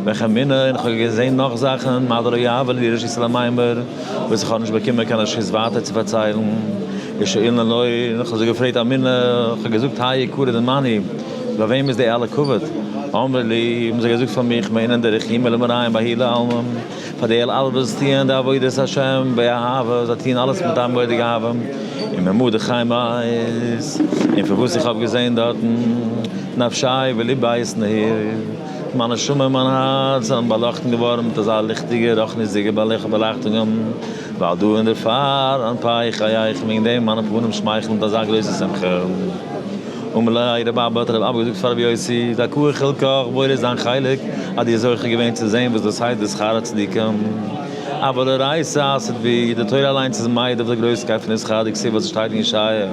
וחמינא, און איך האב געזען נאך זאכן, מה דלא יעבור לי רשות למימר, וואס איך האב נישט באקומען קיין רשות ווייטער צו פארציילן, ושאילנא לא, און איך האב זיי געפרעגט אמינא, איך האב געזאגט האי יקרא דמני, ביי וועם איז די אלע כבוד? אמרו לי, האבן זיי געזאגט פאר מיך, מעינן דרחימא למריים בהאי לעלמא, פאר די אלע וואס טוען די עבודת השם באהבה, זיי טוען אלעס מיט א מורא'דיגע אהבה, און ממא דחי מית, און פון וואס איך האב געזען דארטן, נפשי וליבי אתנהיר, מיין נשמה און מיין הארץ זענען באלאכטן געווארן מיט אזא ליכטיגע רוחניות'דיגע באלייכטונגען, ועל דא און דערפאר אנפי חייך, וועגן דעם מיינע פנים שמייכלן מיט אזא גרויסע שמחה. אמר ליה רבי אבא, האט רבי אבא געזאגט פאר רבי יוסי, זכאה חלקך, וואויל איז דיין חלק, אז דו האסט זוכה געווען צו זען וואס דאס הייסט די שכר הצדיקים. אבל אורייתא אסית בהו, די תורה אליינס איז מעיד אויף די גרויסקייט פון די שכר דכתיב וואס עס שטייט אין ישעיה,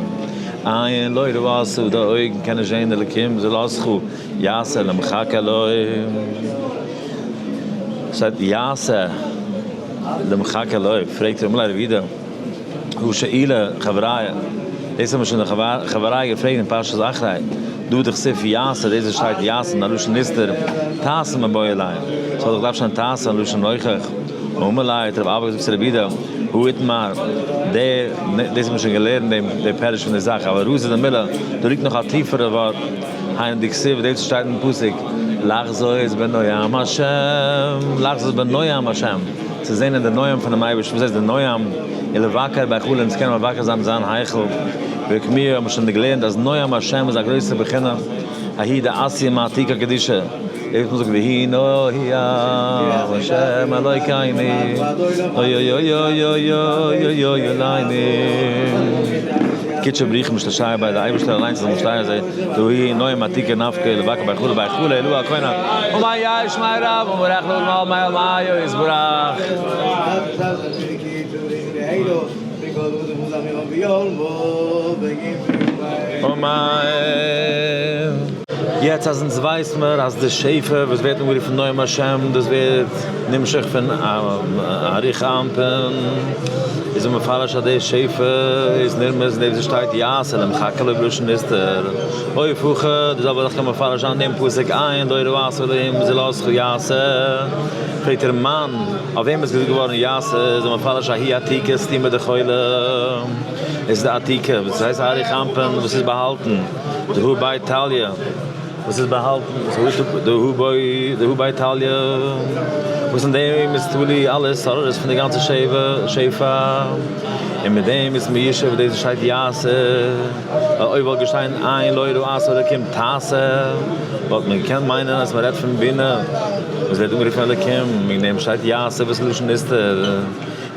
עין לא ראתה, די אויגן קענען נישט זען אלקים זולתך, יעשה למחכה לו, שטייט יעשה למחכה לו, פרעגט ר' מלאי ר' יודא, הא שאילה חבריא, דאס האבן שוין די חבריא געפרעגט אין פרשת אחרי, דא דכתיב יעשה, דאס וואס שטייט יעשה אין א לשון נסתר, תעשה מבעי ליה, ס'האט דאך געדארפט שטיין תעשה אין לשון נוכח, אמר ליה האט רב אבא געזאגט צו רבי יודא, הא איתמר, דאס האט מען שוין געלערנט דעם פירוש פון די זאך, אבל רזא דמילא, דא ליגט נאך א טיפערע ווארט. היינו דכתיב דאס שטייט אין פסוק לחזות בנועם השם, לחזות בנועם השם, צו זען אין די נועם פונעם אייבערשטן, וואס הייסט די נועם? ולבקר בהיכלו, אונז קענען מבקר זיין אין זיין היכל, וכמוהו האבן שוין געלערנט אז נועם השם איז א גרויסע בחינה, ההיא דאתיא מעתיקא קדישא, דאס וואס מ'זאגט ויהי נועם השם אלוקינו, אוי אוי אוי אוי אוי אוי אוי אוי. קודשא בריך משתשע ביי די אייבערשטער אליינס איז משתעי זיי דאהי נועם עתיקא נפקא לבקר בהיכלא בהיכלא אלוה הכהנא ומה יהא שמיה רבא ומברך לעולמי עלמא עלמא יתברך. אמן. יעצט אז אונז ווייס מיר אז די שפע וואס ווערט אנגערופן נועם השם דאס ווערט נמשך פון אריך אנפין, איז מען מפרש אז די שפע איז נרמז אין דעם וואס עס שטייט יעשה למחכה לו בלשון נסתר, אוי פחד, די זעלבע זאך קען מען מפרש זיין דעם פסוק עין לא ראתה אלהים זולתך יעשה, פרעגט ער מאן אויף וועם איז געזאגט געווארן יעשה, איז מען מפרש ההיא עתיקא סתימא דכולא, עס איז די עתיקא וואס הייסט אריך אנפין וואס איז באהאלטן, דהא בית תליא. וואס איז באהאלטן, דהא בי תליא, וואס אין דעם איז תלוי אלע התעוררות פון די גאנצע שפע, און מיט דעם איז מיושב דאס וואס שטייט יעשה, ווייל אויב וואלט געשטאנען עין לא ראתה אלקים תעשה, וואלט מען געקענט מיינען אז מען רעדט פון בינה וואס ווערט אנגערופן אלקים, וועגן דעם שטייט יעשה וואס איז לשון נסתר.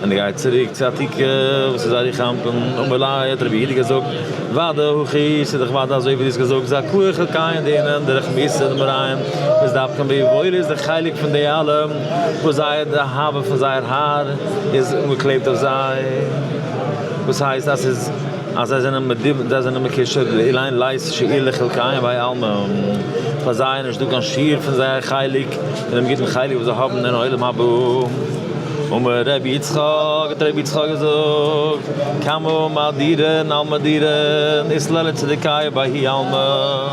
און ער גייט צוריק צו עתיקא וואס איז אריך אנפין, אמר ליה האט רבי יהודה געזאגט, ודאי הכי, ס'איז דאך ודאי אזוי ווי דו האסט געזאגט, זכאי חולקיהון דאינון דורך מיתה דמריהם, וואס דווקא ווי וואויל איז די חלק פון די אלע וואס זייער די אהבה פון זייער האר איז אנגעקלעבט אויף זיי, וואס הייסט אז ס'איז אז זיי זענען מדיב זיי זענען מקושר לאילין לית שיעור לחולקיהון בהאי עלמא, פאר זיי איז נישטא קיין שיעור פון זייער חלק פון דעם גוטן חלק וואס זיי האבן אין עולם הבא. אמר רבי יצחק, האט רבי יצחק געזאגט, כמה מאדירין על מאדירין אית להו לצדיקיא בהאי עלמא.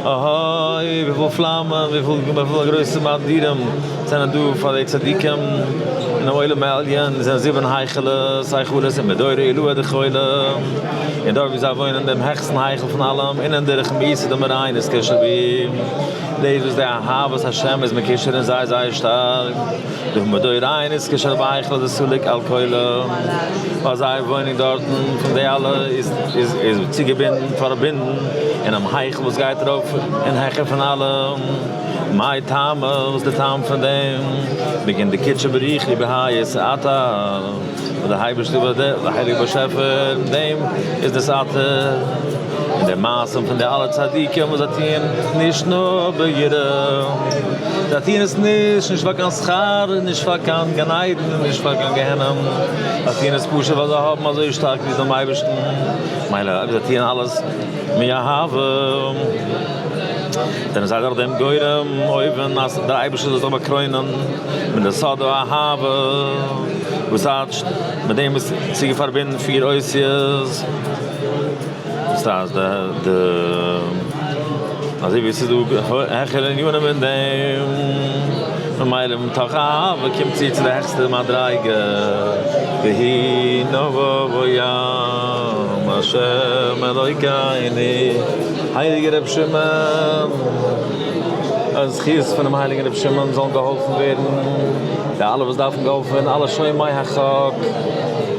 אהוי, וויפיל פלאמען, וויפיל גרויסע מאדירים זענען דא פאר די צדיקים אינעם עולם העליון, זענען זיבן היכלות, היכלות און מדורי עילאה דכולא, און דארט ווי זיי וואוינען דעם העכסטן היכל פון אלעם, אינען דרך מיסוד ומריין איז קשר בי. דאס וואס די אהבת השם איז מקושר אין זיי זייער שטארק, דורך מדור אין איז קשר בהיכל דסליק על כולם, ווייל זייער וואוינונג דארטן פון די אלע איז איז צוגעבינדן, פארבינדן, אינעם היכל וואס גייט ארויף און העכער פון אלעם. מאי טעמא, וואס איז די טעם פון דעם? בגין דקודשא בריך הוא בהאי אתר, וואס דער אייבערשטער דער הייליגער באשעפער אין דעם איז דאס אתר, און די מעשים פון די אלע צדיקים וואס זיי טוען נישט נאר ביראה, זיי טוען עס נישט נישט פאר קיין שכר, נישט פאר קיין גן עדן, נישט פאר קיין גיהנום, זיי טוען עס פשוט ווייל זיי האבן אזוי שטארק ליב דעם אייבערשטן, מילא אויב זיי טוען אלעס מאהבה. זענען זיי דורך דעם גורם אויבן אז דער אייבערשטער זאל זיך באקרוינען מיט די סוד האהבה, וואס טייטשט מיט דעם איז צו פארבינדן פיר אותיות, דאס הייסט די אזוי ווי עס איז דא העכערע ענינים אין דעם, ממילא מתוך אהבה קומט צו צו די העכסטע מדריגה, והיא נאוה ים השם אלוקינו. הייליגער רבי שמעון, אז זכיות פונעם הייליגן רבי שמעון זאלן געהאלפן ווערן, די אלע וואס דארפן געהאלפן ווערן, אלע שומעי החק,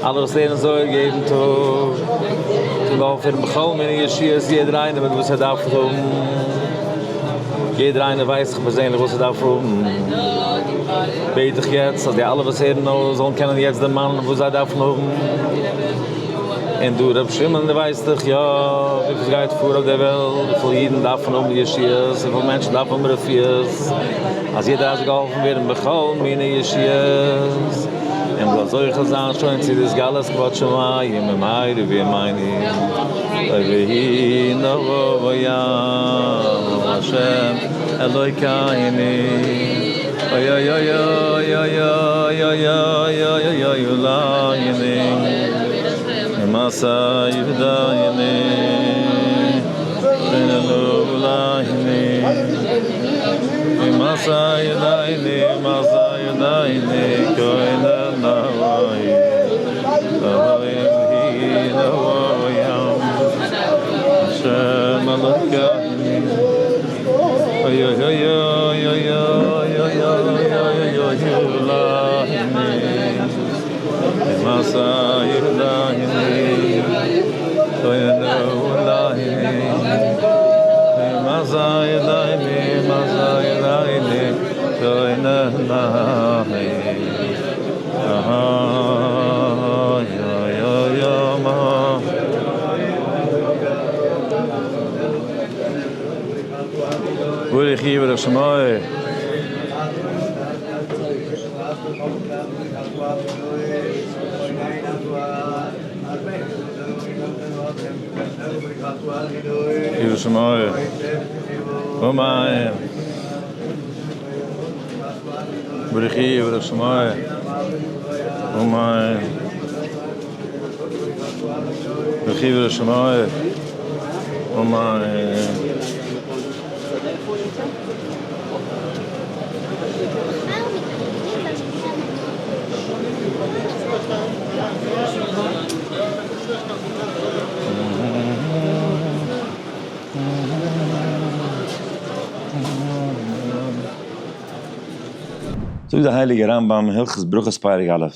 אלע וואס לערנען זוהר יעדן טאג, זאלן געהאלפן ווערן בכל מיני ישועות, יעדער איינער מיט וואס ער דארף האבן, יעדער איינער ווייסט זיך פערזענליך וואס ער דארף האבן, בעט איך יעצט אז די אלע וואס הערן אויס זאלן קענען יעצט דערמאנען וואס זיי דארפן האבן. און דו ר' שמעון דו ווייסט דאך יא וויפיל סגייט פאר אויף דער וועלט, וויפיל אידן דארפן האבן ישועות, וויפיל מענטשן דארפן האבן רפואות, אז יעדער דארף געהאלפן ווערן בכל מיני ישועות, און מ'זאל זוכה זיין שוין צו די סגלות כבוד שמים במהרה בימינו, ויהי נבוא ים השם אלוקינו. אוי אוי אוי אוי אוי אוי אוי אוי אוי אוי אולי ממסע ידייני אולי ממסע ידייני מסע ידייני כהן נאוי אוי אוי השם אלוקינו אוי אוי אוי אוי אוי אוי אוי אוי אוי אוי ברוך יברוך שמו. יברוך שמו. אמן. ברוך יברוך שמו. אמן. ברוך יברוך שמו. אמן. זאגט דער הייליגער רמב ם, הלכות ברכות פרק א',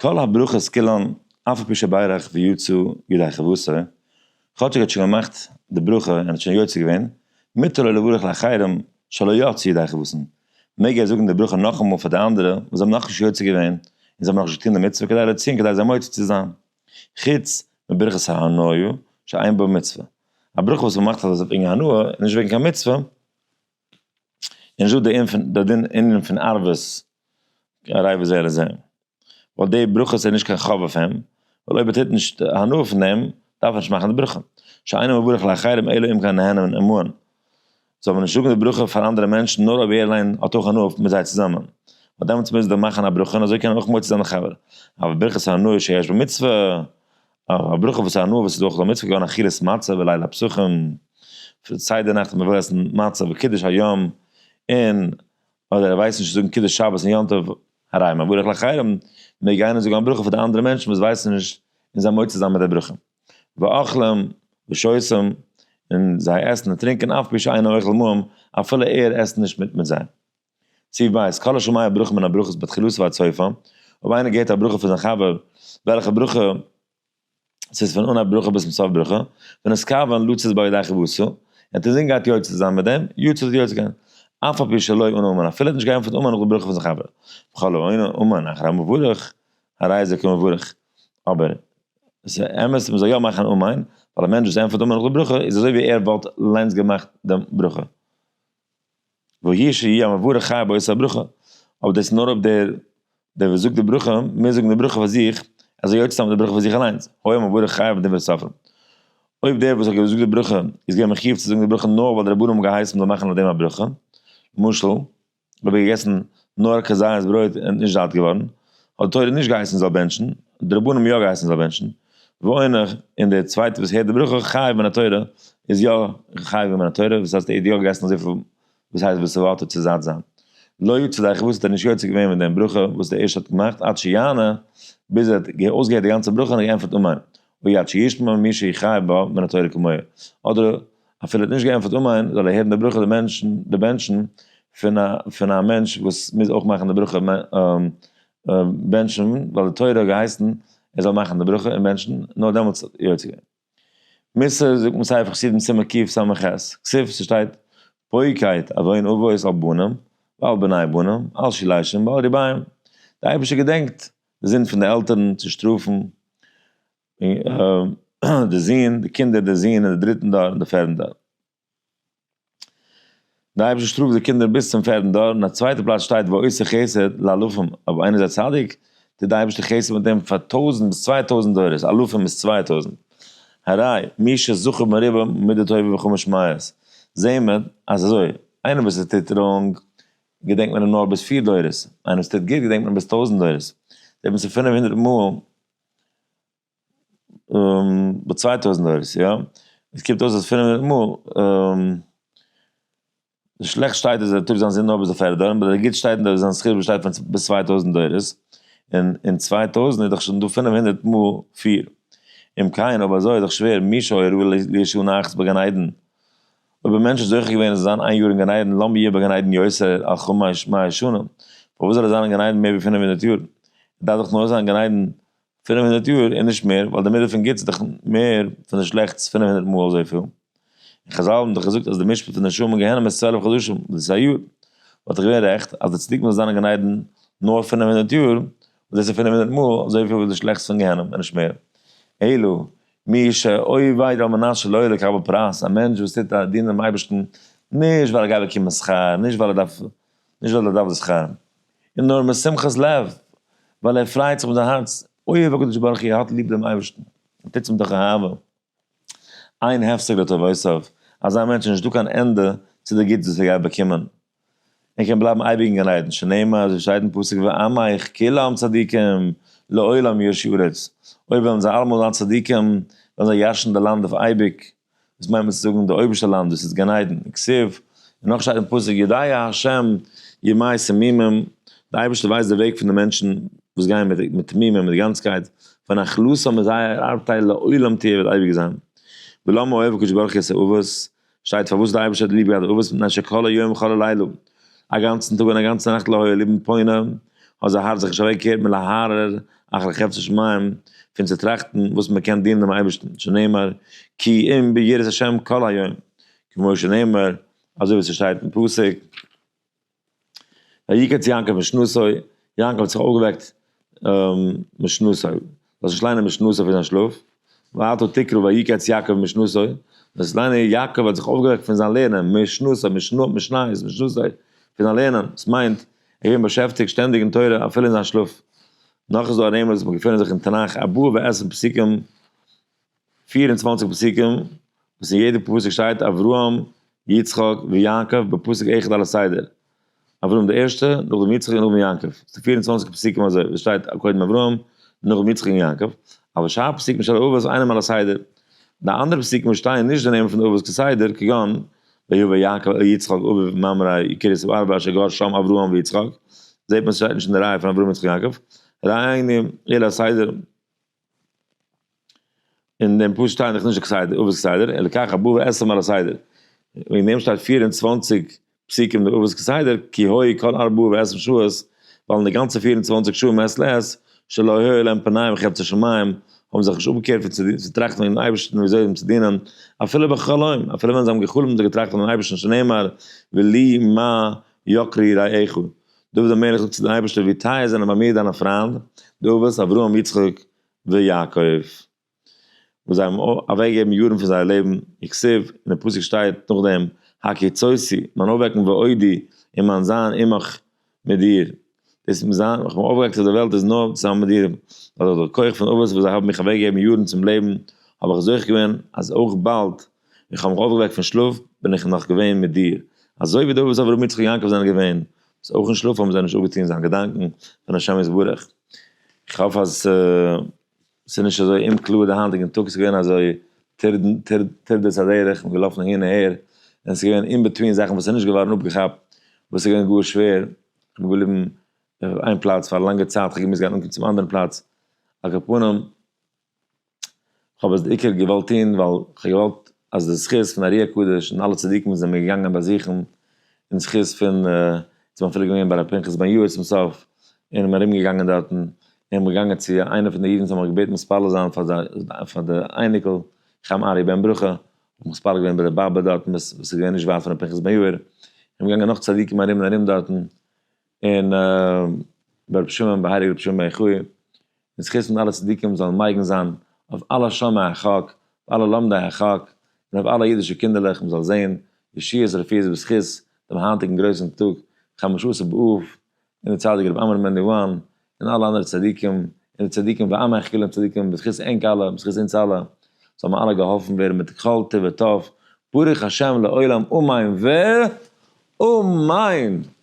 כל הברכות כולן אף על פי שבירך ויצא ידי חובתו, כאטש ער האט שוין געמאכט די ברכה און האט שוין יוצא געווען, מותר לו לברך לאחרים שלא יצאו ידי חובתן, מעג ער זאגן די ברכה נאכאמאל פאר די אנדערע וואס האבן נאכנישט יוצא געווען און זיי האבן נאכנישט געטון די מצוה כדי להוציאן כדי זיי מוציא צו זיין, חוץ מברכת ההנאה שאין בה מצוה, א ברכה וואס מ'מאכט אז עס איז וועגן הנאה און נישט וועגן קיין מצוה, און נישט דא די פון די דין ענין פון ערבות ערבות זה לזה, ווייל די ברכות איז נישט קיין חוב אויף אים, ווייל אויב ער טוט נישט הנאה פון דעם דארף ער נישט מאכן די ברכה, שאינו מברך לאחרים אלא אם כן נהנה עמהן, זאל מען נישט זאגן די ברכה פאר אנדערע מענטשן נאר אויב ער אליין האט אויך הנאה מיט זיי צוזאמען, ווייל דעמאלטס מוז ער מאכן א ברכה און אזוי קען ער אויך מוציא זיין די חבר, אבל ברכת הנאה שיש בה מצוה, א ברכה וואס איז הנאה וואס איז אויך א מצוה כגון אכילת מצה בליל הפסחים, סדר נאכט מען וויל עסן מצה וקידוש היום, און אדער ער ווייסט נישט צו זאגן קידוש שבת און יום טוב, הרי מברך לאחרים, מעג איינער זאגן א ברכה פאר די אנדערע מענטשן וואס ווייסן נישט און זיי מוציא זיין מיט די ברכה. ואוכלים ושותים, און זיי עסן און טרינקען אף פי שאינו אוכל עמהם, אפילו ער עסט נישט מיט מיט זיי. סעיף ב', כל השומע ברכה מן הברכות בתחילתה ועד סופה, אויב איינער געהערט א ברכה פון זיין חבר, וועלכע ברכה ס'איז פון אנהייב ברכה ביז צום סוף ברכה, ונתכוון לצאת בה ידי חובתו, ער האט אינזין געהאט יוצא צו זיין מיט דעם, יצא האט יוצא געווען, אף על פי שלא ענה אמן, אפילו ער האט נישט געענטפערט אמן נאך די ברכה פון זיין חבר, וכל העונה אמן אחר המברך, הרי זה כמברך, אבער עס איז אמת מען זאל יא מאכן אמן, ווייל א מענטש וואס ענטפערט אמן נאך די ברכה איז אזוי ווי ער וואלט אליינס געמאכט דעם ברכה. והוא שיהיה המברך חייב באותה ברכה, אבער דאס איז נאר אויב דער דער וואס זאגט די ברכה מוז זאגן די ברכה פאר זיך, ער זאל יוצא זיין מיט די ברכה פאר זיך אליינס, היה המברך חייב בדברי סופרים. אויב דער וואס האט געזאגט די ברכה איז געווען מחיוב צו זאגן די ברכה נאר ווייל די רבנים האבן געהייסן מ'זאל מאכן אויף דעם א ברכה, למשל, אויב ער האט געגעסן נאר א כזית ברויט און נישט זאט געווארן, האט די תורה נישט געהייסן זאל בענטשן, די רבנים האבן יא געהייסן זאל בענטשן, ועונך, און דער צווייטער וואס הערט די ברכה חייב מן התורה, איז יא חייב מן התורה, וואס הייסט ער האט יא געגעסן אזויפיל וואס הייסט וואס ער ווארט צו זאט זיין. לא יצא דרך וואס האט ער נישט יוצא געווען מיט דעם ברכה וואס דער ערשטער האט געמאכט עד שיענה, ביז ער האט אויסגעהערט די גאנצע ברכה און געענטפערט אמן, או עד שישמע ממי שחייב בה מן התורה כמוהו, אדער אפילו ער האט נישט געענטפערט אמן, זאל ער הערן די ברכה די מענטשן, די בענטשן פון א פון א מענטש וואס מוז אויך מאכן די ברכה בענטשן, ווייל די תורה האט געהייסן ער זאל מאכן די ברכה און בענטשן, נאר דעמאלטס יוצא געווען. מוסר זאגט מען ספר חסידים סימן קס"ח, כתיב ס'שטייט פוקד עון אבות על בנים ועל בני בנים על שילשים ועל רבעים, די אייבערשטער געדענקט די זינד פון די עלטערן צו שטראפן די זין, די קינדער, די זין אין די דריטן דור און די פערטן דור. די אייבערשטער שטראפט די קינדער ביז צום פערטן דור, און א צווייטע פלאץ שטייט ועושה חסד לאלפים, אויב איינער איז א צדיק, טוט די אייבערשטער חסד מיט אים פאר טויזנט ביז 2000 דורות, אלפים איז 2000. הרי מי שזכה מרובה מידה טובה וחמש מאות, זעהן מיר אז אזוי, איינער וואס ער טוט wrong, געדענקט מען אים נאר ביז פיר דורות, איינער וואס טוט גוט געדענקט מען ביז 1000 דורות, זעט מען ס'איז 500 מאל ביי 2000 דורות, יא? עס קומט אויס אז 500 מאל, די שלעכט שטייט אז ער טראגט זיין זון נאר ביז די פערטע דור, אבער די גוט שטייט אז זיין זכות באשטייט פון ביז 2000 דורות, און אין 2000 איז דאך שוין דא 500 מאל פיר. אם כן, אויב אזוי איז דאך שווער, מי שהיה ראוי לשנה אחת בגן עדן. אויב א מענטש איז זוכה געווען צו זיין איין יאר אין גן עדן, למה יהיה בגן עדן יותר על חמש מאות שנה. פארוואס זאל ער זיין אין גן עדן מער ווי 500 יאר? ער דארף דאך נאר זיין אין גן עדן 500 יאר און נישט מער, ווייל די מידה פון גוטס איז דאך מער פון די שלעכטס 500 מאל אזויפיל. און חז"ל האבן דאך געזאגט אז די משפט פון די רשעים אין גיהנום איז 12 חדשים, דאס איז א יאר. וואלט דאך געווען רעכט אז די צדיקים זאלן זיין אין גן עדן נאר 500 יאר, וואס דאס איז 500 מאל אזויפיל ווי די שלעכטס פון גיהנום און נישט מער. אלא מי שעובד על מנת שלא לקבל פרס, א מענטש וואס טוט א דינען דעם אייבערשטן נישט ווייל ער גייט באקומען שכר, נישט ווייל ער דארף, נישט ווייל ער דארף די שכר, און נאר משמחת לב, ווייל ער פרייט זיך מיט זיין הארץ, אוהב הקדוש ברוך הוא, ער האט ליב דעם אייבערשטן, ער טוט עס מתוך אהבה, אין הפסק לטובותיו, אזא מענטש איז נישטא קיין ענדע צו די גוטס וואס ער גייט באקומען, ער קען בלייבן אייביג אין גן עדן, שנאמר, אזוי שטייט אין פסוק ועמך כולם צדיקים לעולם יירשו ארץ, אויב וועלן זיי אלעמאל זיין צדיקים, וועלן זיי ירש'ן די לאנד אויף אייביג, דאס מיינט מען צו זאגן די אויבערשטע לאנד, דאס איז גן עדן, כתיב, און נאך שטייט אין פסוק יודע ה' ימי תמימים, די אייבערשטער ווייסט די וועג פון די מענטשן וואס גייען מיט תמימים, מיט גאנצקייט, ונחלתם איז זייער ארבטייל לעולם תהיה וועט אייביג זיין. ולמה אוהב הקדוש ברוך הוא את האבות, שטייט פארוואס די אייבערשטער האט ליב געהאט די אבות מפני שכל היום וכל הלילה. א גאנצן טאג און א גאנצע נאכט לא היה לבם פונה, האט זיין הארץ זיך נישט אוועקגעקערט מלהרהר אחר חפצי שמים, פון צו טראכטן וואס מען קען דינען דעם אייבערשטן, שנאמר כי אם ביראת השם כל היום, כמו שנאמר, אזוי ווי ס'שטייט אין פסוק, ויקץ יעקב משנתו, יעקב האט זיך אויפגעוועקט משנתו, זאלסט נישט ליינען משנתו פון זיין שלאף, ואתה תקרא ויקץ יעקב משנתו, זאלסט ליינען יעקב האט זיך אויפגעוועקט פון זיין לערנען, משנתו, משנה, משניות, משנתו, פון זיין לערנען, עס מיינט, ער איז געווען באשעפטיגט שטענדיג אין תורה אפילו אין זיין שלאף. נאך איז דא א רמז וואס מיר געפינען זיך אין תנך ארבעה ועשרים פסוקים, 24 פסוקים, וואס אין יעדע פסוק שטייט אברהם, יצחק ויעקב בפסוק אחד על הסדר. אברהם די ערשטע, נאכדעם יצחק און נאכדעם יעקב. ס'איז 24 פסוקים אזוי, וואס שטייט קודם אברהם, נאכדעם יצחק און יעקב. אבל שאר פסוקים של אבות אינם על הסדר. די אנדערע פסוקים וואס שטייען נישט די נעמען פון די אבות כסדר, כגון, ויבא יעקב אל יצחק אביו ממרא קרית ארבע אשר גר שם אברהם ויצחק, זעט מען ס'שטייט נישט אין די רייע פון אברהם יצחק יעקב. רייע אלא הסדר. אין דעם פסוק שטייט נאך נישט כסדר, אבות כסדר, אלא כך ארבעה ועשרים על הסדר. וועגן דעם שטייט 24 פסוקים די אבות כסדר, כי הוי כל ארבעה ועשרים שעות, ווייל אין די גאנצע 24 שעה מעת לעת, שלא היו להם פניהם חפצי שמים, האבן זיך נישט אפגעקערט פון צו טראכטן וועגן דעם אייבערשטן ווי אזוי אים צו דינען, אפילו בחלום, אפילו ווען זיי האבן גע'חלומ'ט האבן זיי געטראכט פונעם אייבערשטן שנאמר, ולי מה יקרו רעיך. דוד המלך זאגט צו דעם אייבערשטער, ווי טייער זענען ביי מיר דיינע פריינד, די אבות, אברהם, יצחק ויעקב, וואס זיי האבן אוועקגעגעבן יארן פון זייער לעבן, וכתיב, אין די פסוק שטייט נאכדעם, הקיצותי, מיין אויפוועקן ועודי, און מיין זיין עמך מיט דיר. דאס מיט זיין, איך בין אויפגעוועקט אויף דער וועלט איז נאר צוזאמען מיט דיר, ווייל דורך דער כח פון אבות וואס זיי האבן מיך אוועקגעגעבן יארן צום לעבן, האב איך זוכה געווען אז אויך באלד איך האב מיך אויפגעוועקט פון שלאף, בין איך נאך געווען מיט דיר. אזוי ווי די אבות אברהם יצחק יעקב זענען געווען, וואס אויך אין שלאף האבן זיי נישט אפגעטון זיין געדאנקען פון השם יתברך. איך האף אז ס'איז נישט אזוי אומקלאר די היינטיגן טאג, ס'איז געווען אזוי טרדות הדרך, מ'איז געלאפן אהין און אהער, און ס'איז געווען in between זאכן וואס איז נישט געווארן אפגעכאפט, וואס איז געווען גאר שווער, איך בין געבליבן אויף איין פלאץ פאר א לאנגע צייט, איך האב געמוזט גיין אנקומען צום אנדערן פלאץ, על כל פנים, כ'האב עס בעיקר געוואלט טון ווייל כ'האב געוואלט אז די זכות פון ארי הקדוש און אלע צדיקים וואס זענען געגאנגען באזוכן, און זכות פון, צו אפילו געווען ביי ר' פנחס בן יאיר צום סוף, און בין ארום געגאנגען דארטן, און בין געגאנגען צו איינער פון די אידן וואס האבן מיך געבעטן מתפלל זיין פאר די אייניקל, חיים ארי בן ברכה, האב איך מתפלל געווען ביי די באבע דארטן וואס איז געווען נישט ווייט פון ר' פנחס בן יאיר, און געגאנגען נאך צדיקים ארום און ארום דארטן, און ביי רבי שמעון, ביי הייליגער רבי שמעון בן יוחאי, און זכות פון אלע צדיקים זאלן מגין זיין אויף אלע שומעי החק, אויף אלע לומדי החק, און אויף אלע אידישע קינדערלעך מען זאל זען ישועות ורפואות בזכות דעם היינטיגן גרויסן טאג חמשה עשר באב, און די צדיק רבי עמרם בן דיוואן, און אלע אנדערע צדיקים, און די צדיקים ועמך כולם צדיקים, בזכות ענק אלע, בזכות אונז אלע, זאל מען אלע געהאלפן ווערן מיט כל טוב וטוב, ברוך השם לעולם אמן ואמן!